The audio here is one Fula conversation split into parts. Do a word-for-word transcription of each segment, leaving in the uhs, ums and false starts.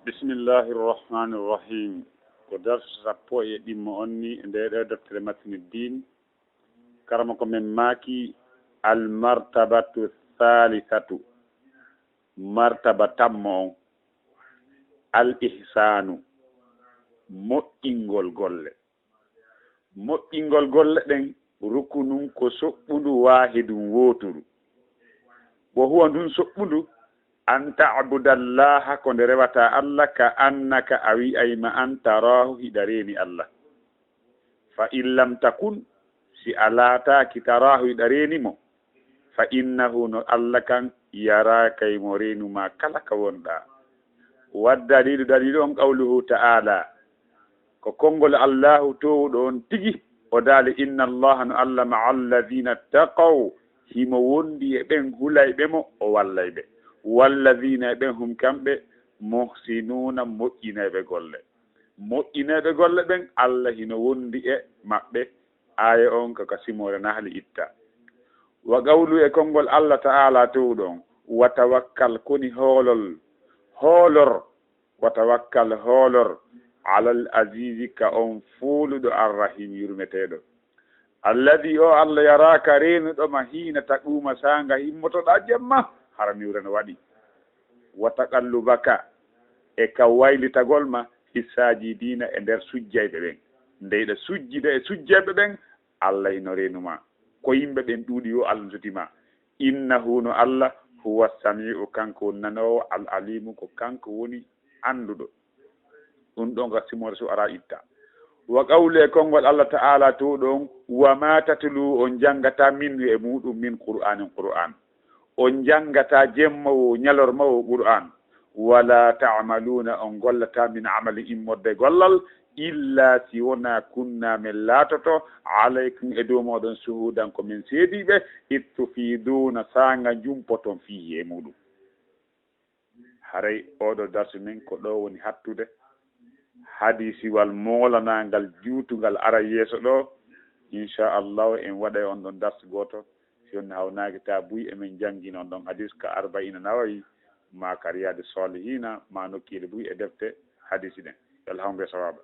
Bismillahi irrahmani irrahim. Ko darsu sappo e ɗimmo on ni e nde ɗo deftere Matni Din. Karama ko men maaki almartabatu thalithatu. Martaba tammo on. Al ihsanu. Moƴƴingol golle. Moƴƴingol golle ɗen rukunun ko soɓɓundu waahidun wooturu. Wo huwa ndun soɓɓundu an ta'budallaha ko nde rewata Allah ka annaka a wi'ay ma an tarahu hiɗa reeni Allah. Fa in lam takun si a laataaki tarahu hiɗa reeni mo fa innahu no Allah kan yaraaka e mo reenu ma kala ka wonɗaa. Waddaliilu daliilu on qawluhu ta'ala ko konngol Allahu toowuɗo on tigi o daali inna Allaha no Allah ma'a alladhina taqaw himo wondi e ɓen hulayɓe mo o wallay ɓe. Walladhina e ɓen hum kamɓe muhsinuna moƴƴinayɓe golle. Moƴƴinayɓe golle ɓen Allah hino wondi e maɓɓe. Aaya on ko ka simoore Nahli itta. Wa qawlu e konngol Allah ta'ala toowuɗo on wa tawakkal koni hoolol hoolor wa tawakkal hoolor alal azizi ka on fuuluɗo arrahim yurmeteeɗo. Alladhi o Allah yaraaka reenuɗo ma hiina taquuma saanga himmotoɗaa jemma hara niwre no waɗi. Wa taqallubaka e ka waylitagol ma fi saajidiina e nder sujjayɓe ɓen. Nde hiɗa sujjida e sujjayɓe ɓen Allah hino reenu ma. Ko yimɓe ɓen ɗuuɗi yo Allah no suti ma. Innahu no Allah huwa sami'u kanko woni nanoowo al alimu ko kanko woni annduɗo. Ɗun ɗon ka simoore su ara itta. Wa qawli e konngol Allah ta'ala to ɗon wa ma tatlu on janngata minhu e muɗum min qur'anin qur'an. On janngata jemma wo ñalorma wo qur'an. Wala ta'maluna on gollata min amali immorde gollal illa si wona kunna min laatoto alaykum e dow moɗon suhudan ko min seediɓe ittufiduna saanga jumpoton fihi e muɗum. Haray oɗo darsu men ko ɗo woni hattude. Hadisiwal moolanaangal juutungal ara yeeso ɗo. Inchallahu en waɗay on ɗon darsu gooto. Si on hawnaaki ta buy emen janngina on ɗon hadis ka Arbaina Nawawi ma ka Riyadu Salihina ma nokkiile buy e defte hadisi ɗen. Yo Allah hawnu ɓe sawaaba.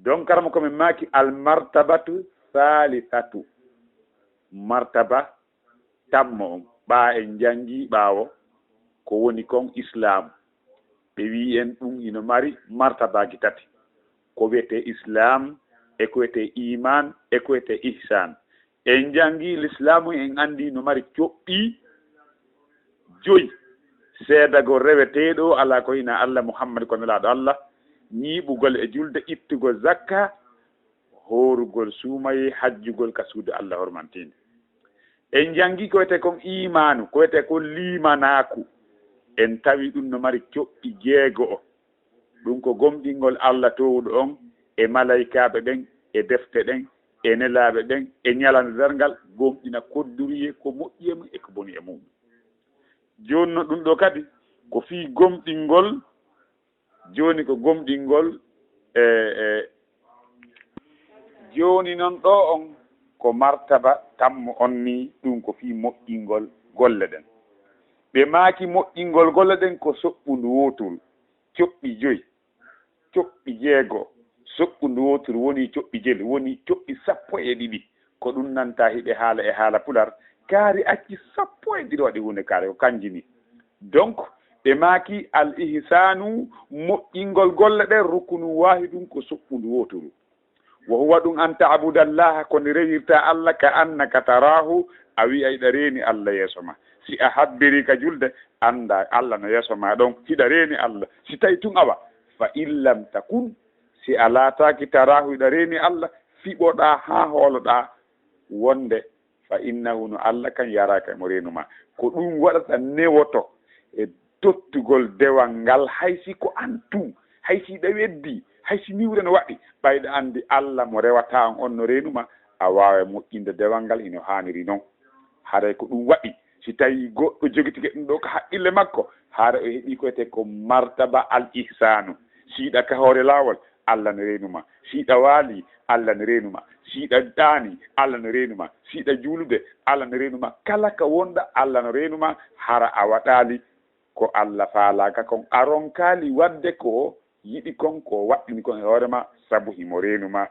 Donc karama ko min maaki al martabatu thalithatu. Martaba tammo on ɓaa en janngii ɓaawo ko woni kon islaamu. Ɓe wi'i en ɗum hino mari martabaaji tati. Ko wiyetee islaam e ko wiyetee iimaan e ko wiyetee ihsaan. En janngii lislaamu en anndii no mari coɓɓi joyi. Seedagol reweteeɗo alaa ko hinaa Allah Muhammad ko nelaaɗo Allah. Ñiiɓugol e julde ittugol zakka. Hoorugol suumayee hajjugol ka suudu Allah hormantiinde. En janngii ko wiyetee kon iimaanu ko wiyetee kon liimanaaku. En tawi ɗum no mari coɓɗi jeego'o. Ɗum ko gomɗingol Allah toowuɗo on e malaykaaɓe ɓen e defte ɗen e nelaaɓe ɓen e ñalande darngal gomɗina kodduruyee ko moƴƴi e mum e ko boni e mum. Jooni no ɗum ɗo kadi ko fii gomɗingol. Jooni ko gomɗingol e e. Jooni non ɗo on ko martaba tammo on ni ɗum ko fii moƴƴingol golle ɗen. Ɓe maaki moƴƴingol golle ɗen ko soɓɓundu wooturu coɓɓi joyi coɓɓi jeego. Soɓɓundu wooturu woni coɓɓi jeli woni coɓɓi sappo e ɗiɗi. Ko ɗum nanta hiɓe haala e haala pular kaari acci sappo e ɗiɗo waɗi huunde kaari ko kanji ni. Donc ɓe maaki al ihsanu moƴƴingol golle ɗen rukunu wahidun ko soɓɓundu woturu. Wa huwa ɗum an ta'budallaha ko ni rewirta Allah ka annaka tarahu a wi'ay ɗa reeni Allah yeeso ma. Si a habbiri ka julde annda Allah no yeeso ma ɗon hiɗa reeni Allah. Si tawi tun awa fa in lam takun si a laataaki tarahu hiɗa reeni Allah fiɓoɗaa haa hooloɗaa wonde fa innahu no Allah kan yaraaka mo reenu ma. Ko ɗum waɗata newoto e tottugol dewal ngal hay si ko an tun hay si ɗa weddi hay si niwre no waɗi ɓayɗa anndi Allah mo rewata on on no reenu ma a waawa moƴƴinde dewal ngal hino haaniri non. Haray ko ɗum waɗi si tawi goɗɗo jogitike ɗum ɗo ka haqqille makko hara o heɓi ko wiyetee ko martaba al ihsanu. Siiɗa ka hoore laawol Allah no reenu ma. Siiɗa waali Allah no reenu ma. Siiɗa ɗaani Allah no reenu ma. Siiɗa juulude Allah no reenu ma. Kala ka wonɗa Allah no reenu ma hara a waɗaali Ko Allah faalaaka kon, a ronkaali waɗde ko yiɗi kon, ko waɗɗini kon e hoore ma, sabu himo reenu ma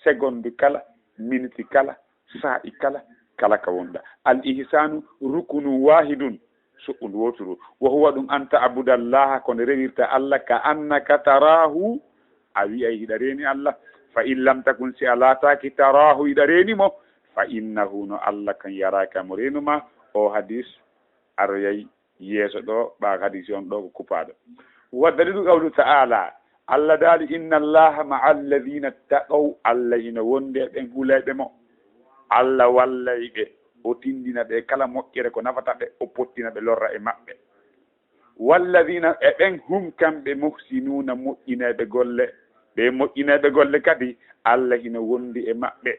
segondu kala, miniti kala, saa'i kala, kala ka wonɗa. Al ihsanu rukunu wahidun, suɓɓundu wooturu. Wa huwa ɗum an ta'budallaha, ko nde rewirta Allah, ka annaka tarahu, a wi'ay hiɗa reeni Allah. Fa in lam takun, si a laataaki, tarahu, hiɗa reeni mo, fa innahu, no Allah kan, yaraka, mo reenu ma. O hadis aroyay yeeso ɗo, ɓa hadisi on ɗo ko kupaaɗo. Wa dalilu qawlu ta'ala, Allah daali, inna Allaha ma'a alladhina taqaw, Allah hino wondi e ɓen hulayɓe mo. Allah wallay ɓe, o tindina ɓe kala moƴƴere ko nafata ɓe, o pottina ɓe lorra e maɓɓe. Walladhina, e ɓen hum kamɓe muhsinuna, moƴƴinayɓe golle, ɓe moƴƴinayɓe golle kadi, Allah hino wondi e maɓɓe.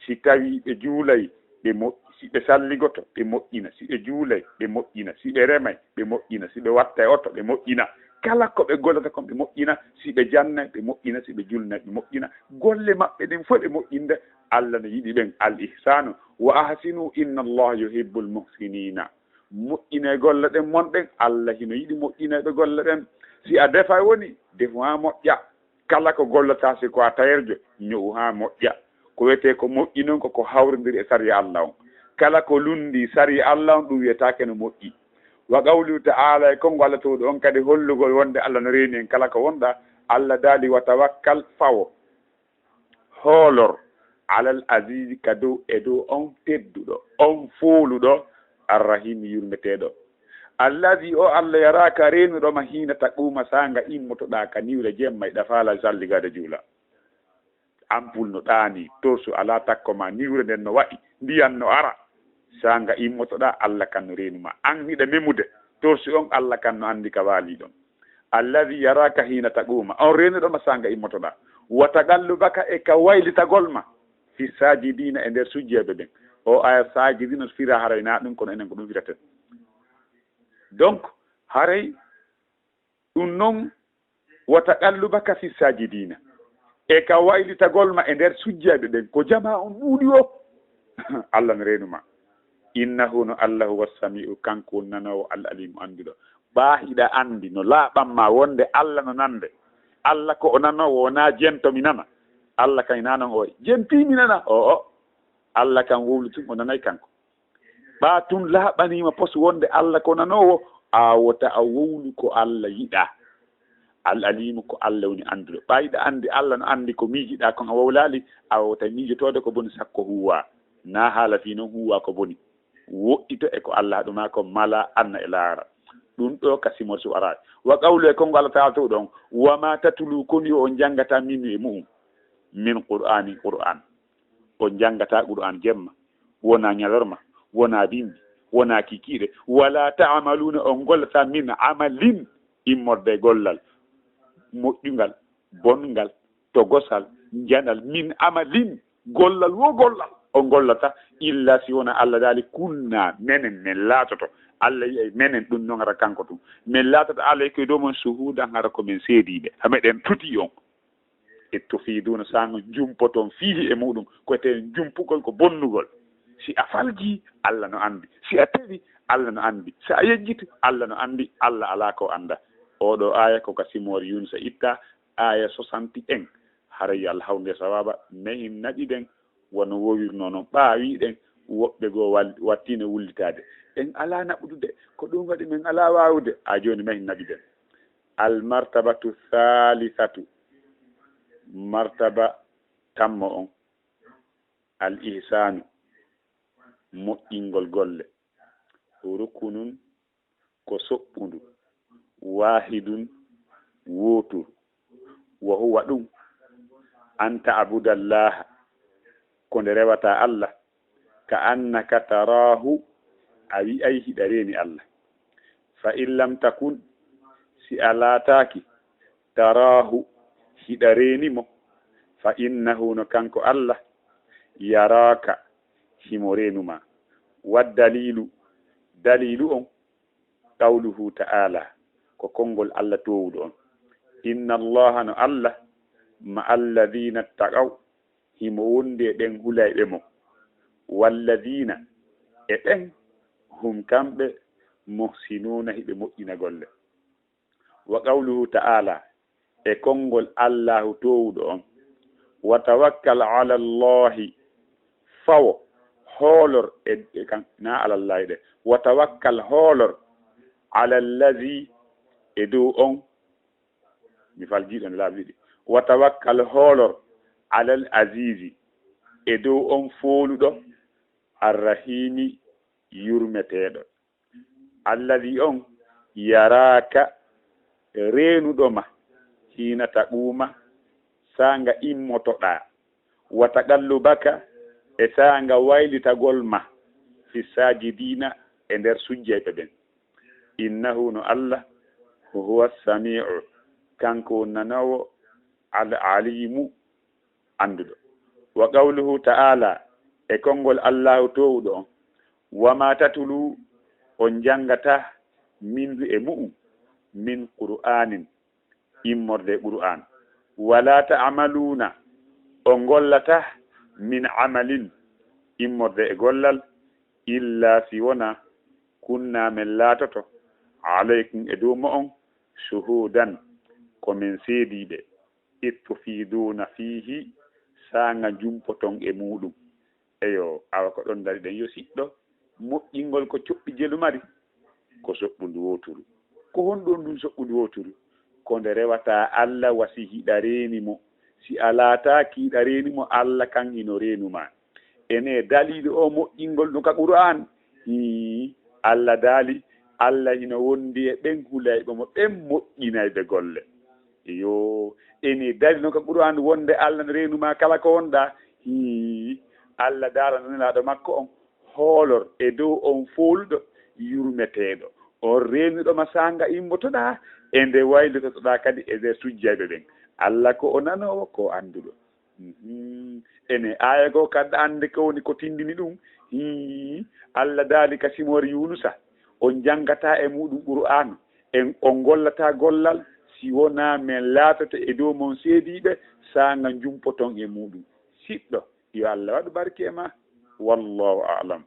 Si tawii ɓe juulay, ɓe moƴƴi. Si ɓe salligoto, ɓe moƴƴina. Si ɓe juulay, ɓe moƴƴina. Si ɓe remay, ɓe moƴƴina. Si ɓe wattay oto, ɓe moƴƴina. Kala ko ɓe gollata kon, ɓe moƴƴina. Si ɓe jannay, ɓe moƴƴina. Si ɓe julnay, ɓe moƴƴina. Golle maɓɓe ɗen fof ɓe moƴƴinde. Allah no yiɗi ɓen. Al ihsanu. Wa ahsinu inna Allaha yuhibbul muhsinina. Moƴƴinee golle ɗen mon ɗen. Allah hino yiɗi moƴƴinayɓe golle ɗen. Si a defa woni, defu haa moƴƴa. Kala ko gollotaa, si ko a tayerjo, ño'u haa moƴƴa. Ko wiyetee ko moƴƴi non ko ko hawrindiri e sariya Allah on. Kala ko lunndii sariya Allah on, ɗum wiyetaake no moƴƴi. Wa qawluhu ta'ala, e konngol Allah towɗo on kadi hollugol wonde Allah no reeni en kala ko wonɗa. Allah daali, wa tawakkal, fawo, hoolor, alal azizi, ka dow, e dow on tedduɗo, on fooluɗo, arrahimi, yurmeteeɗo. Allazi, o Allah, yaraka, reenuɗo ma, hiina taquuma, saanga immotoɗaa ka niwre jemma, e ɗafaala salligaade juula. Ampul no ɗaani, torsu alaa takko ma, niwre nden no waɗi, ndiyan no ara. Saanga immotoɗaa, Allah kan no reenu ma. An hiɗa memude, torsu on, Allah kan no anndi ka waali ɗon. Allazi yaraka hiina taquuma, on reenuɗo ma saanga immotoɗaa. Wa taqallubaka, e ka waylitagol ma, fi saajidiina, e nder sujjeeɓe ɓen. O aya saajidiina no fira haray na ɗum, kono enen ko ɗum firaten. Donc, haray ɗum non, wa taqallubaka fi saajidiina. E ka waylitagol ma e nder sujjeeɓe ɓen, ko jamaa on ɗuuɗi o. Allah no reenu ma. Innahu, no Allah, huwa samiu, kanko woni nanoowo, al alimu, annduɗo. Ɓaa hiɗa anndi no laaɓan ma wonde Allah no nande. Allah ko o nanoowo, wonaa jento mi nana. Allah kan hinaa non o jenti mi nana. O o. Allah kan wowli tun, o nanay kanko. Ɓaa tun laaɓanii ma pos wonde Allah ko nanoowo, a wota a wowlu ko Allah yiɗaa. Al alimu, ko Allah woni annduɗo. Ɓaa hiɗa anndi Allah no anndi ko miijiɗaa kon a wowlaali, a wota miijotoode ko boni sakko huuwaa. Na haala fii non huuwaa ko boni. Woɗɗito e ko Allah haɗu maa kon, mala anna e laara. Ɗum ɗoo ka simor suɓaraade. Wa qawlu, e konngol Allah taala towɗo on, wa ma tatlu, koni o on janngataa, minhu, e mu'um, min qur'aani, qur'aan. On janngataa qur'aan jemma, wonaa ñalorma, wonaa binndi, wonaa kikiiɗe, wala ta'maluuna, on gollataa, min amalin, immorde e gollal, moƴƴungal, bonngal, togosal, njanal, min amalin, gollal wo gollal on gollata, illa si wona Allah daali, kunna, menen, men laatoto. Allah yi'ay menen, ɗum non hara kanko tun. Men laatoto alaykum e dow mon, suhuudan, hara ko men seediiɓe. Ha meɗen tuti on. E tufiiduuna, saanga jumpoton, fiihi, e muɗum, ko wiyetee jumpugol, ko bonnugol. Si a falji, Allah no anndi. Si a tewi, Allah no anndi. Si a yejjiti, Allah no anndi. Allah alaa ko annda. Oo ɗoo aaya ko ka simoor Yuunusa itta, aaya soixante et un. Haray yo Allah hawru nde sawaaba, mehin naɓiɗen wano wowirnoo non. Ɓaa wi'ɗen woɓɓe goo wal-, wattiino wullitaade. En alaa naɓudude, ko ɗum waɗi men alaa waawude. A jooni mehin naɓiɗen. Al martabatu thalithatu, martaba tammo on, al ihsanu, moƴƴingol golle, rukunun, ko soɓɓundu, wahidun, wooturu, wa huwa, ɗum, an ta'budallaha, ko nde rewataa Allah, ka annaka taraahu, a wi'ay hiɗa reeni Allah. Fa in lam takun, si a laataaki, taraahu, hiɗa reeni mo, fa innahu, no kanko Allah, yaraaka, himo reenu ma. Wa daliilu, daliilu on, qawluhu ta'ala, ko konngol Allah toowuɗo on, inna Allaha, no Allah, ma'a alladhina ttaqaw, himo wondi e ɓen hulayɓe mo. Walladhina, e ɓen, hum, kamɓe, muhsinuuna, hiɓe moƴƴina golle. Wa qawluhu ta'ala, e konngol Allahu toowuɗo on, wa tawakkal ala Allahi, fawo, hoolor e, e kan, na ala Allahi de, wa tawakkal, hoolor, ala allazi, e dow on, mi faljiiɗo no laabi ɗiɗi, wa tawakkal, hoolor, alal azizi, e dow on fooluɗo, arrahimi, yurmeteeɗo. Alladi on yaraaka, reenuɗo ma, hiina taquuma, saanga immotoɗaa, wa taqallubaka, e saanga waylitagol ma, fi saajidiina, e nder sujjayɓe ɓen. Innahu, no Allah, huwa samii'u, kanko woni nanoowo, al aliimu, annduɗo. Wa qawluhu ta'ala, e konngol Allahu toowuɗo on, wa ma tatlu, on njanngatah, minhu, e mu'un, min qur'anin, immorde e qur'an, wala ta'maluna, on ngollataa, min amalin, immorde e gollal, illa, si wona, kunna, men laatoto, alaykum, e dow mo'on, shuhudan, ko men seediiɓe, id tufiduna fiihi, saanga njumpoton e muuɗum. Eyo, awa ko ɗon ndariɗen. Yo siɗɗo, moƴƴingol ko coɓɗi jelu mari, ko soɓɓundu wooturu. Ko honɗun ndun soɓɓundu wooturu? Ko nde rewataa Alla wa si hiɗa reeni mo. Si a laataaki hiɗa reeni mo, Alla kan hino reenu maa. Enee, daliiɗo o moƴƴingol no ka Qur'aan? Hii, Alla daali, Alla hino wondi e ɓen hulayɓe mo, ɓen moƴƴinayɓe golle. Yo, enee, daliiɗo no ka Qur'aan wonde Alla no reenu maa kala ko wonɗaa? Hii, Alla daala no Nelaaɗo makko on, hoolor e dow on fooluɗo, yurmeteeɗo, on reenuɗo ma saanga immotoɗaa, e nde waylototoɗaa kadi e nder sujjayɓe ɓen. Alla ko o nanoowo, ko o annduɗo. Mhm. Enee, aaya goo kadi annde ko woni ko tindini ɗum? Hii, Alla daali ka simoore Yuunusa, on njanngataa e muuɗum Qur'aanu, en, on ngollataa gollal, si wonaa men laatoto e dow mon seediiɓe, saanga njumpoton e muuɗum. Siɗɗo, yo Alla waɗu barke e maa. Wallaahu a'lam.